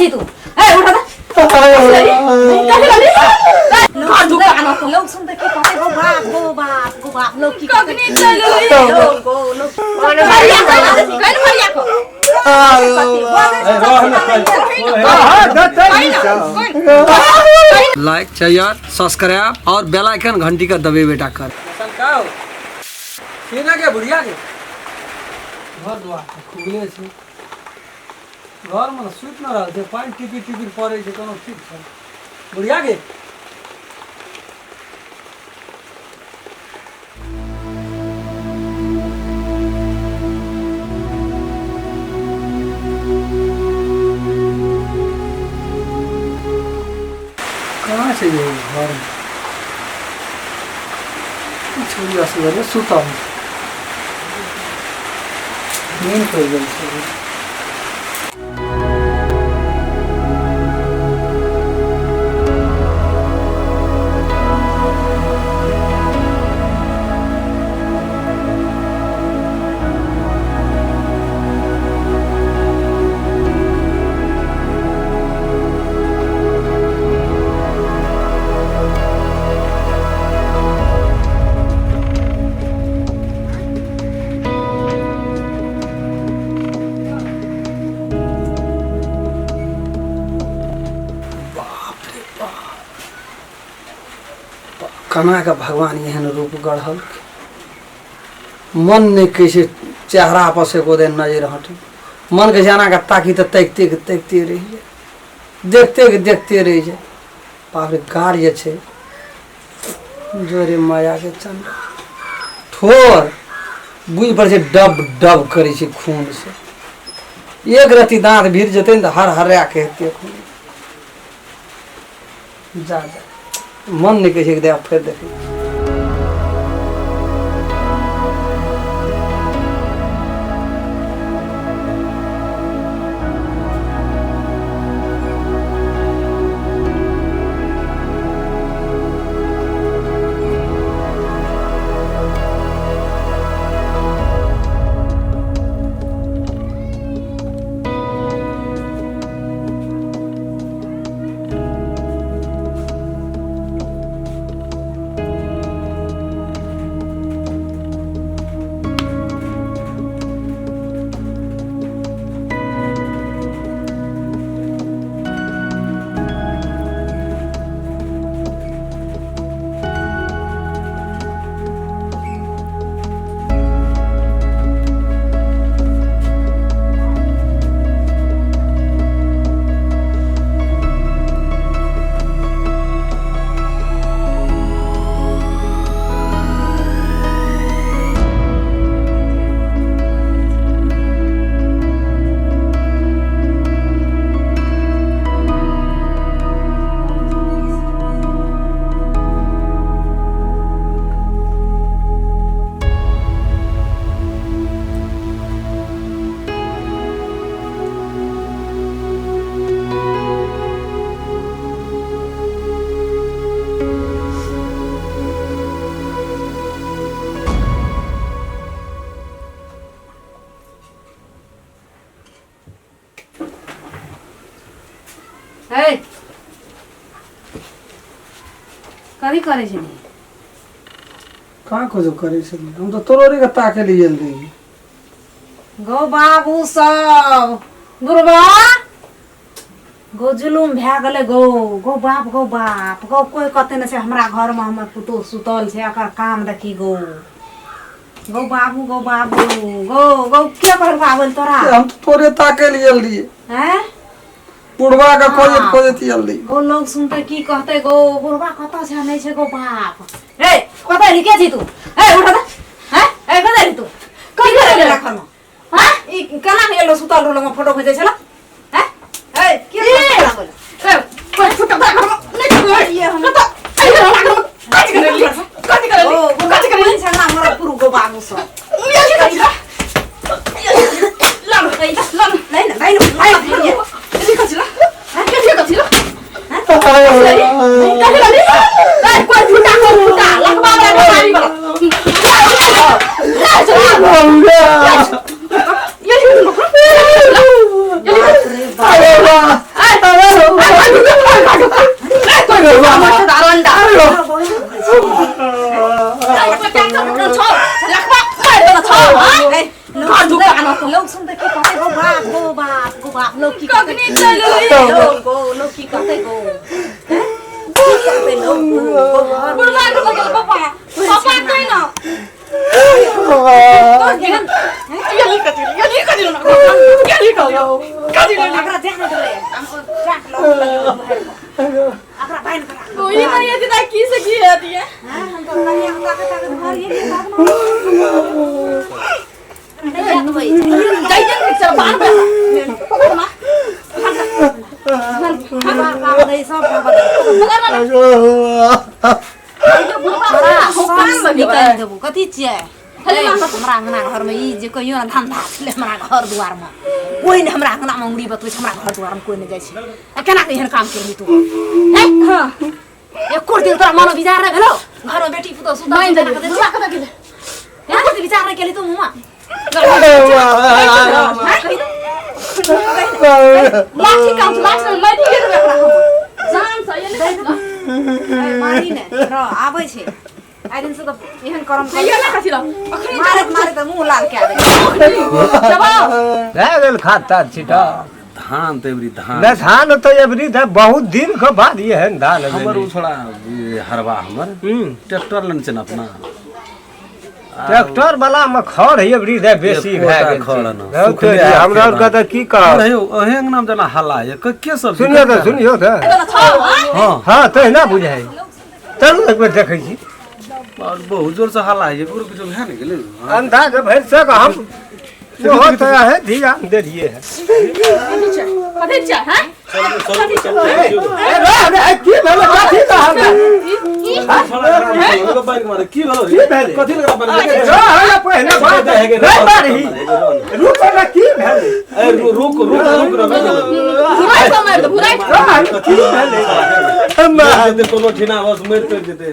छी तू ए उठा त कथी लोग सुनते की कहते गो बाप गो बाप गो बाप लोग की कहते गो गो लोग मरिया को लाइक शेयर सब्सक्राइब और बेल आइकन घंटी का दबे बेटा कर के के बुढ़िया के घर द्वार खुगले छै घरमे तऽ सुति नहि रहल छै पानि टिपी टिपी पड़ै छै कोनो ठीक छै बुढ़िया के कहाँ छै ये घरमे छोरी असगरे सुतल नींद पड़ि गेल छै। बाप रे बाप, केना कऽ भगवान एहन रूप गढ़ल, मन नहि कहै छै चेहरा पर से एको दिन नजरि हटै। मन के जाना के ताकी तऽ ताकिते के ताकिते रहि जाइ, देखते के देखते रहि जाइ। बाप रे, गाड़ जे छै जोरे माया के चंदा ठोर बुझि पड़ै छै डब डब करै छै खून से। एक रत्ती दाँत भीर जेतै ने तऽ हर हरा के हेतै खून। जा जा, मन नहि कहै छै कि फेर देखै। हे कथी करै छली? कहाँ खोजो करै छलियै हम तऽ तोरो रे के ताके लिए गेल रहियै। गौ बाबू सब बुढ़बा गौ जुलुम भए गेलै गौ गौ बाप गौ बाप गौ कोइ कतै नहि छै हमरा घरमे, हमर पुतोहु सुतल छै, एकर काम देखी गौ गौ बाबू गौ बाबू गौ गौ के कहलको आबै लए तोरा? हम तऽ तोरे ताके लिए गेल रहियै। हैं? बुढ़वा के खोजैत खोजैत गेल रहियै। गौ लोग सुनते की कहते गौ, बुढ़बा कतऽ छै नहि छै गौ बाप। ए कतऽ एली, के छी तू? ए उठा त, हैं? ए कतऽ एली तू? की करे गेला घरमे? हैं? ई केना के एलो सुतल रहलो फोटो खींचै छला? हैं? ए के बोले? ए कोइ फुटक घरमे नहि ये हम कतऽ ए घरमे कथी करली, कथी करली, कथी करली छला हमरा पुरु गौ बाबू सब। लोग की कहतै कखनी चलि एलियै लोग गो लोग की कहतै गो हैं? की कहतै लोग गो? गो घर बुढ़वा के लग गेल पापा पापा कहि ना तोर केहन अकरा देख नहि देबै हमको ट्रैक लग अकरा बान्हि कऽ राख ओही नहि हेतै तऽ की से की हेतियै हैं हम तो कनिया के ताकत ताकत घर गेलियै तब ने नहि जात होई जाइए ने चल बाहर बाप रे सब खबर काम निकालि देबू कथी छियै हमरा अंगना घरमे ई जे कहियो ने धंधा छलै हमरा घर दुआरमे कोइ नहि हमरा अंगनामे उंगली बतबै छै हमरा घर दुआरमे कोइ नहि जाइ छै आ केना के एहन काम केलही तू हैं हां एको दिन तोरा मन विचार नहि भेलौ घरमे बेटी पुतोहु सुतल बान्हि छै, देलियै केना के बुढ़वा कतऽ गेलै एको दिन विचार नहि केलही तू मुँहमा लाठी काम छै लाठी से मारि देबै एकरा हम जान से ये नहि मारी ने र आबै छै आइ दिन से तऽ एहन करम ये नहि कथी ल अखनी मारैत मारैत मुँह लाल कए देबै जवाब भए गेल खाद ताद छिटा धान तऽ एबरी धान नहि धान तऽ एबरी तऽ बहुत दिन के बाद एहन धान हमर भेलै। ओ छोड़ा ई हरबा हमर ट्रैक्टर लेने छै ने अपना ट्रैक्टर वाला मे खर एबरी दे बेसी भए एकोटा गेल खर छै। न, हौ सुखले तेरी, हाथ हमरा के आरके तऽ की कहब अरे यौ अहे अंगना मे जेना हल्ला ये के सब सुनियौ तऽ सुनियौ तऽ हँ हँ तहिना बुझाइ चलू एक बेर देखै छी और बहुत जोर से हल्ला है ककरो किछो भए ने गेलै अंदाज भरि सक हम सेहो तऽ है ध्यान देलियै है कथी छै कथी छै हैं चलू चलू चलू ए, रह रे, की भेलै कथी रहल की भेलो की भेलै? कथी लगा बन रह रे, पहिने बात नहि मारही रुक ने की भेलै ए रुक रुक रुक घुराइ सब मारि दे घुराइ रह, की भेलै जेते कोनो ठिना बस मरि तरि जेते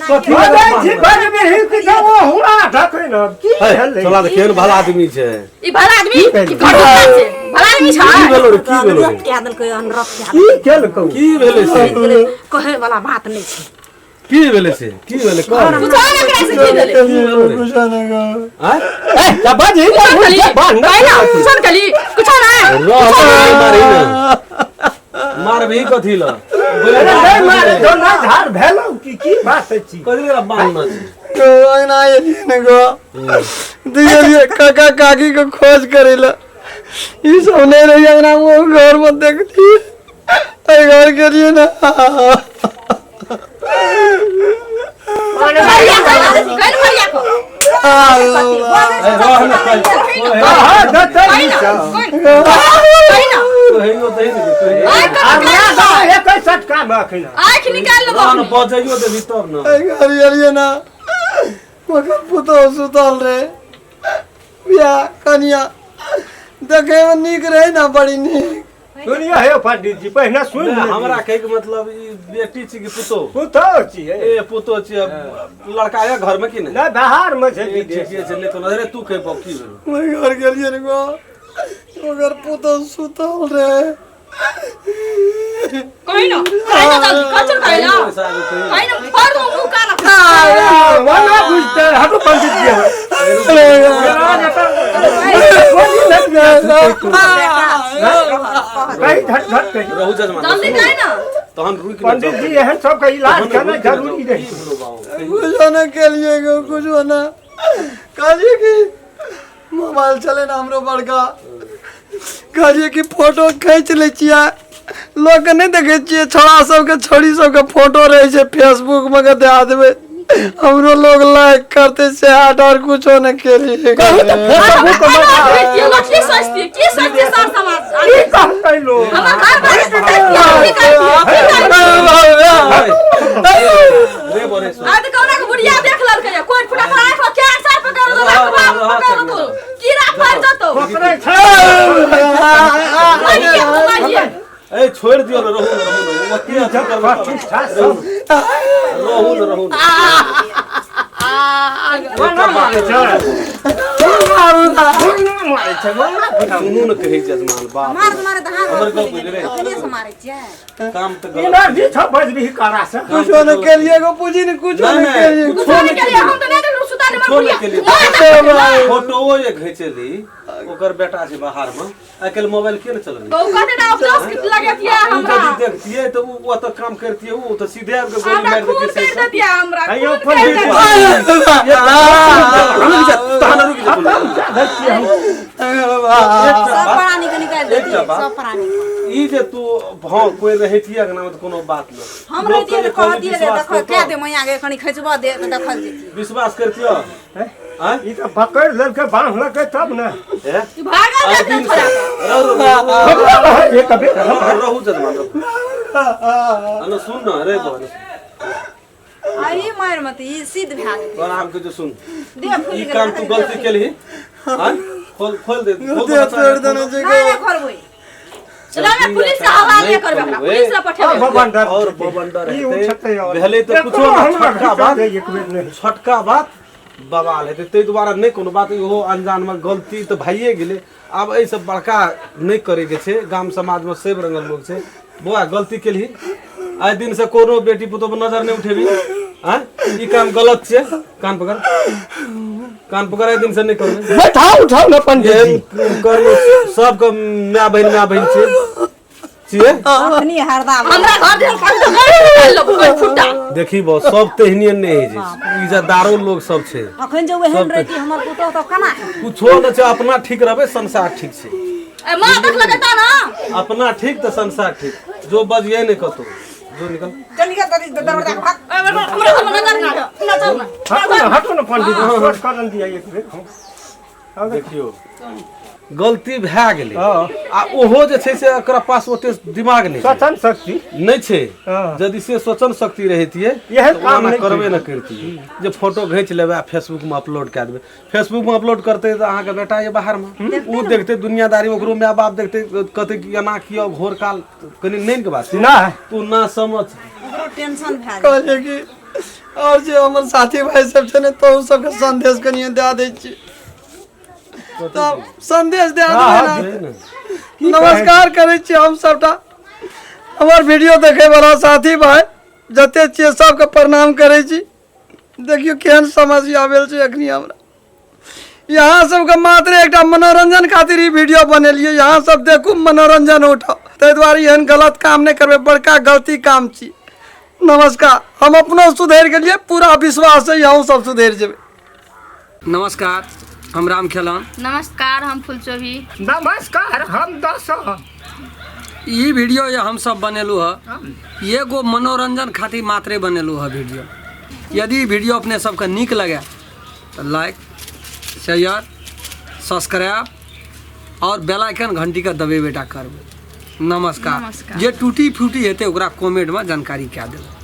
कथी बजै छी बजबिही कि जब ओ हुड़ा ढकै न की भेलै चला तऽ केहन भला आदमी छै ई भला आदमी ई घर दुआर छै भला आदमी छै की भेलो रे की भेलो रे कए देलकै अनरख कए की केलकौ की भेलै से देलकै कहै वाला बात नहि छै की भेलै से की भेलै कह पूछो ने एकरा से की भेलै की भेलो रे आँय? ए त बजही ने कली बान्ह कहि ना पूछो ने कली कुछो ना रह मारही ने मारबही कथी ल अरे नहि मारे तो ना झाड़ भेलौ की की बात छी कथी लए बान्हना छै अंगना एलियै ने गो दिलियै काका काकी के खोज करे ला ई सब नहीं रही अंगना में घर में देखली एहि घर गेलियै ना भैया कहि ना कहि ना भैया को ए, रह ने कहि। हां दतै कहि ना कहि ना कहियो दही ने कहियो। आइ आब कत ना दो एकै सटका मे अखन आँखि निकालि लेबो रह ने बजैयो देबही तब ने एहि घर एलियै ना ओकर पुतोहु सुतल रहे बियाह कनिया देखे में नीक रहे ना बड़ी नीक सुनियो हे पंडित जी पहिने सुनि नहि, लिअ। हमरा कहैके मतलब ई बेटी छी कि पुतोह पुतोहु छियै ए पुतोह छी लड़का है घर में कि नहि नहि बाहर मे छै ए, विदेश ठीके छै नहि कोनो अरे तू कहि बाप की भेलो ओहि घर गेलियै ने गो ओकर पुतोहु सुतल रहे कहि ना कहि ना जल्दी कचर कहि ना कहि ना फड़ दो मुंह कान वना बुझते हटू पंडित जी कही झट झट कही रहू जजमान जल्दी कहि ना तहन रुकि पंडित जी एहन सबके इलाज करना जरूरी रही कुछो न केलिए गो कुछो न कहलिए कि मोबाइल चले ना हमरो बड़का कहलिए कि फोटो खींच लै छियै लोकके नहि देखै छियै छोड़ा सबके छोड़ी सबके फोटो रहै छै फेसबुक मे के दए देबै हमरो लोग लाइक करते से हट और कुछो न केलिए कहू तऽ फेसबुक मे लोग की सोचती की सोचती सर समाज की कहतै लोग हमर घर बार से की करती की करती रे बोरे आ तऽ कौना के बुढ़िया देख लेलकै या कोइ फुटा फड़ा आँख के सार पकड़ दो राख बाप पकड़ दो कीड़ा फड़ जतो पकड़ै छै मारिए मारिए ए छोड़ दियो ने रहू ने रहू ने ओ की अथी करबै तब। ठीक ठाक सब रहू ने रहू ने कोना मारै छै कोना मारै छै कोना सुनू ने कहै जजमान बाप मार मारे तऽ हाथ हमर गप बुझले अपने से मारै छियै काम तऽ गलत एनर्जी छ बजबी करा से कुछो न केलिए गो पूजी ने कुछो नहि, न नहि, केलिए कुछो नहीं केलिए हम तऽ नहीं देखलहुँ सुता कुछो कुछो नहि केली फोटोओ जे घिचेली ओकर बेटा छै बाहर में आइ काल्हि मोबाइल के ने चलबै तो कहते ना अफसोस के लगतिया उ हमरा यदि देखतियै तऽ उ ओतऽ काम करतियै उ तऽ सीधे आबि कऽ गोली हमरा मारि खून देतियै कर देतिया हमरा अइयो खून कर पंडित देतिया रुकि जा तहन रुकि जा सब प्राणी के निकालि एकटा देतियै बात। सब प्राणी के। ई जे तू हँ कोइ रहतियै अंगना में तऽ कोनो बात नहि हम लोक रहितियै के तऽ कोनो कहतियै जे विश्वास देखो कए करतौ? दे मैया के कनि खिचबऽ दे तऽ देखल जेतियै विश्वास करतियो आँय ई तऽ पकड़ि लेलकै बान्हलकै तब ने हे तू भागल आइ जात दिन छोड़ा से रहु रहु एक बेर रहु रहु जजमान रहु अनु सुन न रे बहन आ ई मारि मत ई सिद्ध भए जेतै तोरा हम के सुन देह फुलि ई गेलै काम तू गलती केलही आँय खोल खोल दे खोल दे देह तोड़ि देने छै नहि नहि खोलबै चला मैं पुलिस के हवाले करबे हमरा पुलिस ला पठेबे बबंडर और बबंडर ई उठतै हेतै और भेलै तऽ कुछो एको ना, हमरा छोटका बात घिचा दे एक बेर नहि छोटका बात बवाल हेतै ताहि दुआरे नहि कोनो बात इहो अनजानमे गलती तऽ भइए गेलै आब एहिसँ बड़का नहि करैके छै गाम समाजमे सब रङ्गक लोक छै बौआ गलती केलही आइ दिनसँ कोनो बेटी पुतोह पर नजर नहि उठेबही आँय ई काम गलत छै कान पकड़ कान पकड़ आइ दिनसँ नहि करबै बैठाउ उठाउ ने पंडित जी एहन कर्म सबके माय बहिन माय बहिन छै छियै अखनी हरदा हमरा घर देल खाली तो घर निकाल लो कोई फुटा देखी बौ सब तेहनिए नहि होइ छै इज्जतदारो लोग सब छै अखन जे ओहन रहिती हमर पुतोह तऽ केना हेतै? कुछो नहि छै अपना ठीक रहबै संसार ठीक छै ए मां देख लगता ना अपना ठीक तऽ संसार ठीक जो बजिए नहि कतौ जो निकल चल निकल तनी दरवाजा के भाग ए हमरा घर में नजर ना आवे नजर ना हटो ने हटो ने पंडित जी छोट करन दिया एक बेर हम देखियौ गलती भए गेलै हँ। आ ओहो जे छै से एकरा पास ओते दिमाग नहि छै स्वचन शक्ति नहि छै हँ। यदि से सोचन शक्ति रहितियै इएह तऽ ओ काम एना नहि करबे नहि करतियै जे फोटो घीच लेबै आ फेसबुकमे अपलोड कए देबै फेसबुकमे अपलोड करतै तऽ अहाँके बेटा ये बाहरमे ओ देखतै दुनियादारी ओकरो माय बाप देखतै कहतै कि एना किया घोर काल कनि नहि के बात छै नहि तू ना समझ ओकरो टेंशन भए जाइ कहलियै कि आओर जे हमर साथी भाई सब छै ने तहु सबके संदेश कनिए दए दै छी तब संदेश दए देबै ने नमस्कार करै छी हम सबटा हमर वीडियो देखै वाला साथी भाई जते छियै सबके प्रणाम करै छी देखियौ केहन समस्या भेल छै अखनी हमरा यहाँ सबके मात्र एकटा मनोरंजन खातिर ई वीडियो बनेलियै यहाँ सब देखू मनोरंजन उठाउ ताहि दुआरे एहन गलत काम नहि करबै बड़का गलती काम छी नमस्कार हम अपनो सुधरि गेलियै पूरा विश्वास है अहूँ सब सुधरि जेबै नमस्कार हम राम खेलन नमस्कार हम फुलचोभी नमस्कार हम दस ई वीडियो ये हम सब बनेलू है एगो मनोरंजन खातिर मात्रे बनेलू है वीडियो यदि वीडियो अपने सबके नीक लगे तो लाइक शेयर सब्सक्राइब और बेल आइकन घंटी के दबेबे टा करबै नमस्कार नमस्कार। जे टूटी फूटी हेतै ओकरा कमेंटमे जानकारी कए देबै।